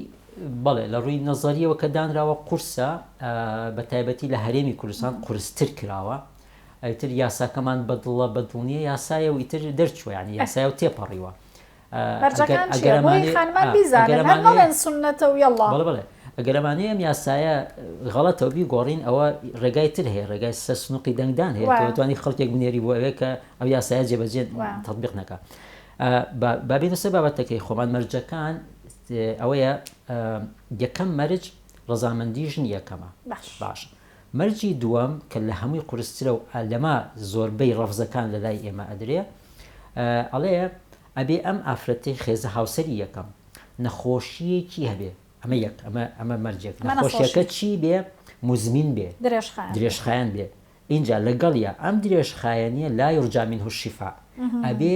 بەڵێ لە ڕووی نەزەریەوە کە دانراوە قورسە بە تایبەتی لە هەرێمی کوردستان قورستر کراوە ئیتر یاساکەمان بەدڵە بەدڵ نییە یاسایە و ئیتر دەرچووە یعنی یاسایە و تێپەڕیوە مەرجەکان چییە بۆی خانمان بیزانن هەر نەڵێن سوننەتە و یەڵا بەڵێ بەڵێ ئەگەر ئەمانەی ئەم یاسایە غەڵەتە و بیگۆڕین ئەوە ڕێگای تر هەیە ڕێگای سەر سنوقی دەنگدان هەیە تۆ توانی خەڵکێک بنێری بۆ ئەوێ کە ئەو یاسایە جێبەجێ تەطبیق نەکا با بێینە سەر بابەتەکەی خۆمان مەرجەکان ئەوەیە یەکەم مەرج ڕەزامەندی ژن یەکەمە باش مەرجی دووەم کە لە هەمووی قورسترە و لەمە زۆربەی ڕەفزەکان لە لای ئێمە ئەدرێ ئەڵێ. ئەبێ ئەم ئافرەتەی خێزە هاوسەری یەکەم نەخۆشییەکی هەبێ ئەمە یەک ئەمە ئەمە مەرجێک نەخۆشیەکە چی بێ موزمین بێ درێژخایەن بێ ئینجا لەگەڵیا ئەم درێژخایەنیە لا یرجا منه الشفاء ئەبێ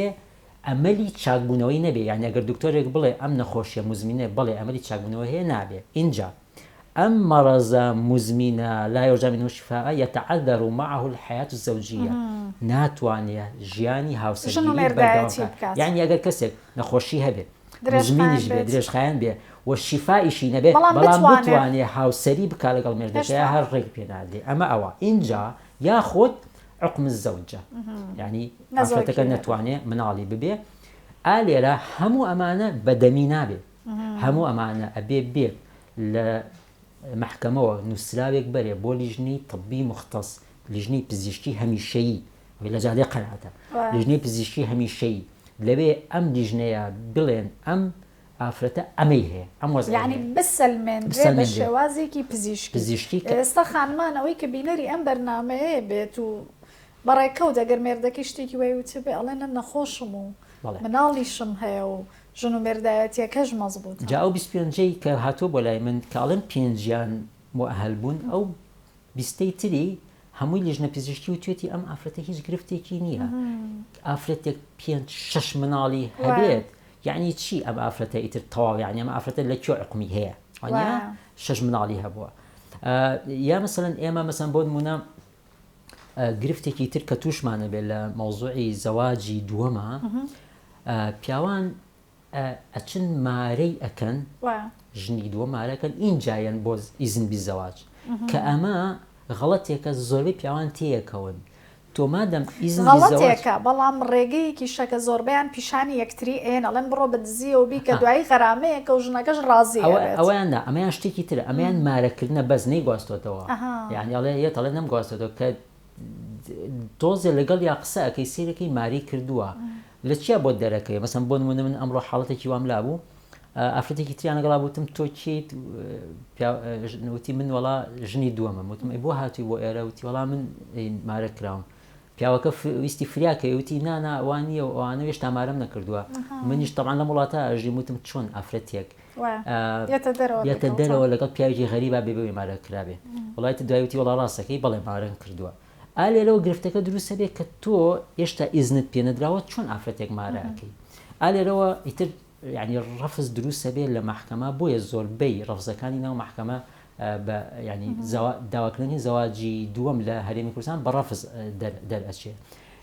ئەمەلی چاکبوونەوەی نەبێ یانی ئەگەر دکتۆرێک بڵێ ئەم نەخۆشیە موزمینە بەڵێ ئەمەلی چاکبوونەوە هەیە نابێ ئینجا ئەم مەڕەزە موزمینە لا یرجا منه الشفاء یتعذر معه الحیاة الزوجیە ناتوانێ ژیانی هاوسەرگیری بەردەوام بکات یانی ئەگەر کەسێک نەخۆشی هەبێ موزمینیش بێ درێژخایەن بێ و شیفائیشی نەبێ بەڵام بتوانێ هاوسەری بکا لەگەڵ مێردەکەیا هەر ڕێک پێ نادرێ ئەمە ئەوە ئینجا یاخود عقم الزوجە یعنی ئافرەتەکە نەتوانێ مناڵی ببێ ئا لێرە هەموو ئەمانە بەدەمی نابێ هەموو ئەمانە ئەبێ بێت لە مەحکەمەوە نووسراوێک بەرێ بۆ لیژنەی طبی مختص لیژنەی پزیشکی هەمیشەیی لە جادەی قەناتە لیژنەی پزیشکی هەمیشەیی لەوێ ئەم لیژنەیە بڵێن ئەم ئافرەتە ئەمەی هەیە ئەم وەزعەی یانی هەیە. بسەلمێنرێ بە بسەلمێنرێ. شێوازێکی پزیشکی. پزیشکی کە. ئێستا خانمان ئەوەی کە بینەری ئەم بەرنامەیە بێت و بە ڕێکەوت ئەگەر مێردەکەی شتێکی وای وتبێ ئەڵێ نە نەخۆشم و بەڵێ. مناڵیشم هەیە و ژن و مێردایەتیەکەش مەزبوتە. جا ئەو 25ەی کە هاتووە بۆ لای من کە ئەڵێم پێنجیان موئەهەل بوون ئەو بیستەی تری هەمووی لیژنە پزیشکی وتوێتی ئەم ئافرەتە هیچ گرفتێکی نییە ئافرەتێک پێنج شەش مناڵی هەبێت یعنی چی ئەم ئافرەتە ئیتر تەواو یعنی ئەم ئافرەتە لە کوێ عقمی هەیە شەش مناڵی هەبووە یا مثلەن ئێمە مەسەن بۆ نمونە گرفتێکی تر کە تووشمانە بێت لە مەوزوعی زەواجی دووەمە پیاوان ئەچن مارەی ئەکەن ژنی دووەم مارە ئەکەن ئینجا یەن بۆ ئیزن بیزەواج کە ئەمە غەڵەتێکە زۆربەی پیاوان تێیەکەون تۆ مادەم ئیزن بیزەواج غەڵەتێکە بەڵام ڕێگەیەکیشە کە زۆربەیان پیشانی یەکتری ئەیەن ئەڵێن بڕۆ بە دزیەوە بیکە دوایی غەرامەیەکە و ژنەکەش ڕازی ئەوە ئەبێت. ئەوەیان نا ئەمەیان شتێکی ترە ئەمەیان مارەکردنە بەس نەیگواستۆتەوە یانی ئەڵێ یەت ئەڵێ نەمگواستۆتەوە کە تۆزێ لەگەڵیا قسە ئەکەی سەیرەکەی ماری کردووە لە چیا بۆت دەرەکەوێ مەسەن بۆ نمونە من ئەمڕۆ حاڵەتێکی وام لابوو ئافرەتێکی تریان لەگەڵا بوتم تۆ کێیت وتی من وەڵا ژنی دووەمم وتم ئەی بۆ هاتووی بۆ ئێرە وتی وەڵا من مارە کراوم پیاوەکە ویستی فریاکەی وتی نا نا وا نییە و ئەوانە هێشتا مارەم نەکردووە منیش تەبعەن لەم وڵاتە ئەژیم وتم چۆن ئافرەتێک یەتە دەرەوە لەگەڵ پیاوێکی غەریبا بێ بەوەی مارە کرابێ وڵای تر دوای وتی وەڵا ڕاستەکەی بەڵێ مارەم کردووە ئا لێرەوە گرفتەکە دروستە بێ کە تۆ هێشتا ئیزنت پێ نەدراوە چۆن ئافرەتێک مارە ئەکەی ئا لێرەوە ئیتر یعنی ڕەفز دروستە بێ لە مەحکەمە بۆیە زۆربەی ڕەفزەکانی ناو مەحکەمە بە یعنی داواکردنی زەواجی دووەم لە هەرێمی کوردستان بە ڕەفز دەرئەچێ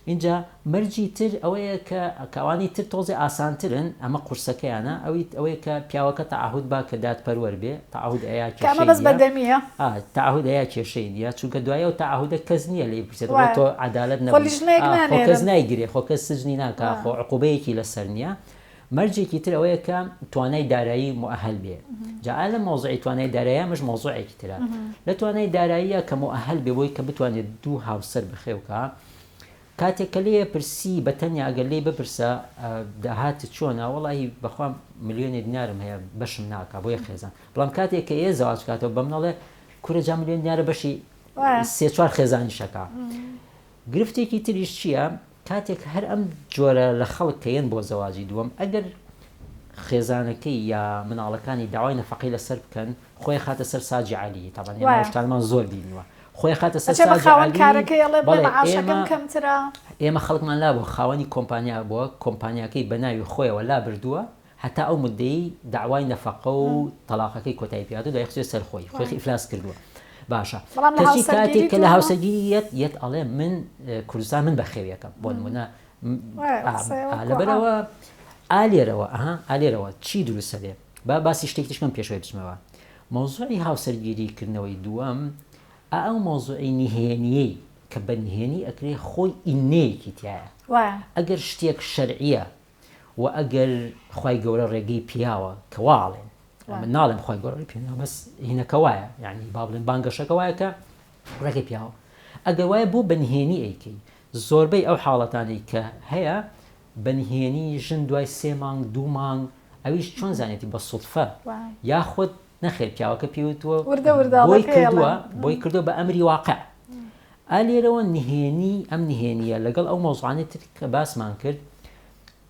ئینجا مەرجی تر ئەوەیە کە کە ئەوانی تر تۆزێ ئاسانترن ئەمە قورسەکەیانە ئەوی ئەوەیە کە پیاوەکە تەعەهود با کە دادپەروەر بێ تەعەهود ئەیا کە ئەمە کێشەی بەس بە نییە دەمییە. ئا تەعەهود ئەیا کێشەی نییە چونکە دوای ئەو تەعەهودە کەس نییە لێی بپرسێت بڵێ وایە تۆ عەدالەت خۆ نەبووی لیژنەیەک ئا خۆ کەس نانێرن. نایگرێ خۆ کەس سجنی ناکا وا. خۆ عقوبەیەکی لەسەر نییە مەرجێکی تر ئەوەیە کە توانای دارایی موئەهەل بێ جا ئا لە مەوزوعی توانای دارایی ئەمەش مەوزوعێکی ترە لە توانای داراییە کە موئەهەل بێ بۆی کە بتوانێت دوو هاوسەر بەخێو کا کاتێک کە لێیە پرسی بە تەنیا ئەگەر لێی بپرسە داهاتت چۆنە وەڵاهی بەخوا ملیۆنێ دینارم هەیە بەشم ناکا بۆیە خێزان بەڵام کاتێک کە ئێ زەواج کاتەوە بەم نەڵێ کورە جا ملیۆن دینارە بەشی سێ چوار خێزانیش ئەکا گرفتێکی تریش چییە کاتێک هەر ئەم جۆرە لە خەڵک کە یەن بۆ زەواجی دووەم ئەگەر خێزانەکەی یا مناڵەکانی داوای نەفەقەی لەسەر بکەن خۆی خاتە سەر ساجی عەلی تەبعەن ئێمە ئەو شتانەمان زۆر بینیوە خۆی خاتە سەر ئەچێ بە ساجی خاوەن عەلی کارەکەی ئەڵێ بڵێ بەڵێ مەعاشەکەم ئێمە کەمترە. ئێمە خەڵکمان لابووە خاوەنی کۆمپانیا بووە کۆمپانیاکەی بە ناوی خۆیەوە لابردووە هەتا ئەو مدەی دەعوای نەفەقە و تەڵاقەکەی کۆتایی پێ هاتوو دوای خستویە سەر خۆی خۆی ئیفلاس کردووە باشە بەڵام لە کەچی کاتێک هاوسەرگیری کە لە دووەمە هاوسەرگیری یەت یەت ئەڵێ من کوردستان من بەخێویەکەم بۆ نمونە وایە قسەیە وەکو لەبەرەوە ئا لێرەوە ئەها ئا لێرەوە چی دروستە بێ با باسی شتێکی تریش بکەم پێشەوەی بچمەوە مەوزوعی هاوسەرگیری کردنەوەی دووەم ئا ئەو مەوزوعی نهێنیەی کە بە نهێنی ئەکرێ خۆی ئینەیەکی تیایە وایە ئەگەر شتێک شەرعیە وە ئەگەر خوای گەورە ڕێگەی پیاوە کە وا ئەڵێن من ناڵێم خوای گەورە ڕێگەی پێناوە بەس هینەکە وایە یعنی با بڵێن بانگەشەکە وایە کە ڕێگەی پیاوە ئەگەر وایە بۆ بەنهێنی ئەیکەی زۆربەی ئەو حاڵەتانەی کە هەیە بەنهێنی ژن دوای سێ مانگ دوو مانگ ئەویش چۆن زانێتی بە سوتفە یاخود نەخێر پیاوەکە پێوتووە وردە وردە بۆی کردووە بۆی کردووە بە ئەمری واقع ئا لێرەوە نهێنی ئەم نهێنیە لەگەڵ ئەو مەوزوعانەی تر کە باسمان کرد.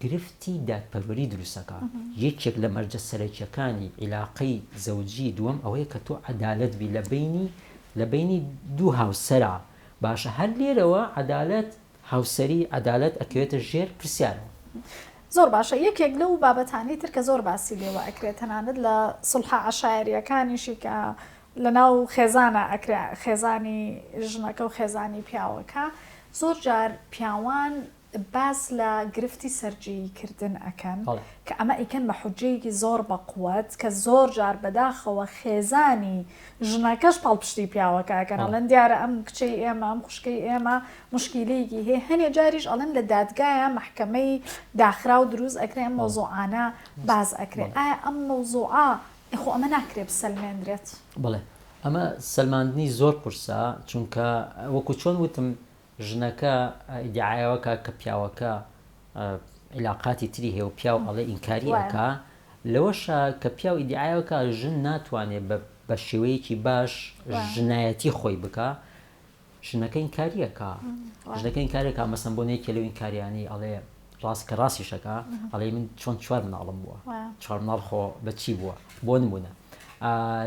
گرفتی دادپەروەری دروستەکا. یەکێک لە مەرجە سەرەکیەکانی عیلاقەی زەوجی دووەم ئەوەیە کە تۆ عەدالەت بی لە بەینی لە بەینی دوو هاوسەرا. باشە هەر لێرەوە عەدالەت هاوسەری عەدالەت ئەکەوێتە ژێر پرسیارەوە. زۆر باشە یەکێک لەو بابەتانەی تر کە زۆر باسی لێوە ئەکرێت تەنانەت لە سوڵحە عەشایەریەکانیشی کە لەناو خێزانا ئەکرێ خێزانی ژنەکە و خێزانی پیاوەکە زۆر جار پیاوان باس لە گرفتی سەرجێیی کردن ئەکەن کە ئەمە ئەیکەن بە حوجەیەکی زۆر بەقوەت کە زۆر جار بەداخەوە خێزانی ژنەکەش پاڵپشتی پیاوەکە ئەکەن ئەڵێن دیارە ئەم کچەی ئێمە ئەم خوشکەی ئێمە مشکیلەیەکی هەیە هەنێ جاریش ئەڵێن لە دادگایە مەحکەمەی داخراو دروست ئەکرێ ئەم مەوزوعانە باس ئەکرێ ئایا ئەم مەوزوعە خۆ ئەمە ناکرێ بسەلمێندرێت؟ بەڵێ ئەمە سەلماندنی زۆر قورسە چونکە وەکو چۆن وتم ژنەکە ئیدیعای ئەوە کا کە پیاوەکە عیلاقاتی تری هەیە و پیاو ئەڵێ ئینکاری ئەکا لەوەشا کە پیاو ئیدیعای ئەوە کا ژن ناتوانێ بە شێوەیەکی باش ژنایەتی خۆی بکا ژنەکە ئینکاری ئەکا ژنەکە ئینکاری ئەکا مەسەن بۆ یەکێ لەو ئینکاریانەی ئەڵێ ڕاست کە ڕاستیشەکە ئەڵێ من چۆن چوار مناڵم بووە چوار مناڵ خۆ بە چی بووە بۆ نمونە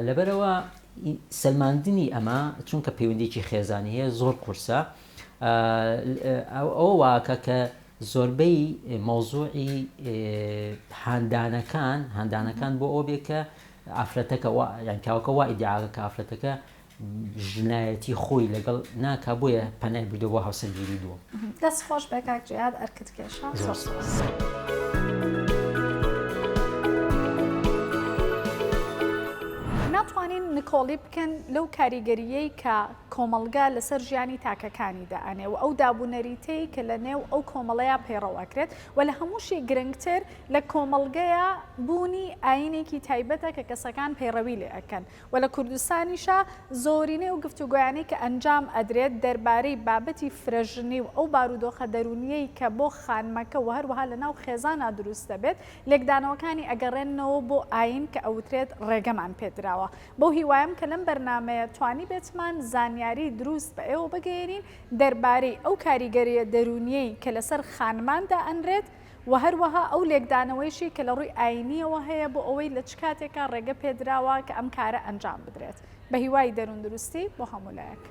لەبەرەوە سەلماندنی ئەمە چونکە پەیوەندیکی خێزانی هەیە زۆر قورسە ئەوە واکە کە زۆربەی مەوزوعی هاندانەکان هاندانەکان بۆ ئەو بێ کە ئافرەتەکە یان پیاوەکە وا ئیدعاکە کە ئافرەتەکە ژنایەتی خۆی لەگەڵ ناکا بۆیە پەنای بردووە بۆ هاوسەرگیری دووەم. دەست خۆش بێ کاک جیهاد ئەرکت کێشا زۆر سوپاس. ناتوانین نکۆڵی بکەن لەو کاریگەرییەی کە کۆمەڵگا لەسەر ژیانی تاکەکانی دائەنێ و ئەو دابونەریتەی کە لە نێو ئەو کۆمەڵەیا پەیڕەو ئەکرێت و لە هەمووشی گرنگتر لە کۆمەڵگەیا بوونی ئایینێکی تایبەتە کە کەسەکان پەیڕەوی لێ ئەکەن و لە کوردستانیشا زۆرینەی ئەو گفتوگۆیانەی کە ئەنجام ئەدرێت دەربارەی بابەتی فرەژنی و ئەو بارودۆخە دەروونییەی کە بۆ خانمەکە و هەروەها لە ناو خێزانا دروست دەبێت لێکدانەوەکانی ئەگەڕێننەوە بۆ ئایین کە ئەوترێت ڕێگەمان پێدراوە. بەو هیوایەم کە لەم بەرنامەیە توانیبێتمان زانیاری دروست بە ئێوە بگەیەنین دەربارەی ئەو کاریگەرییە دەروونییەی کە لەسەر خانمان دائەنرێت وە هەروەها ئەو لێکدانەوەیشی کە لە ڕووی ئایینییەوە هەیە بۆ ئەوەی لە چ کاتێکا ڕێگە پێدراوە کە ئەم کارە ئەنجام بدرێت. بە هیوای دەرووندروستی بۆ هەموو لایەک.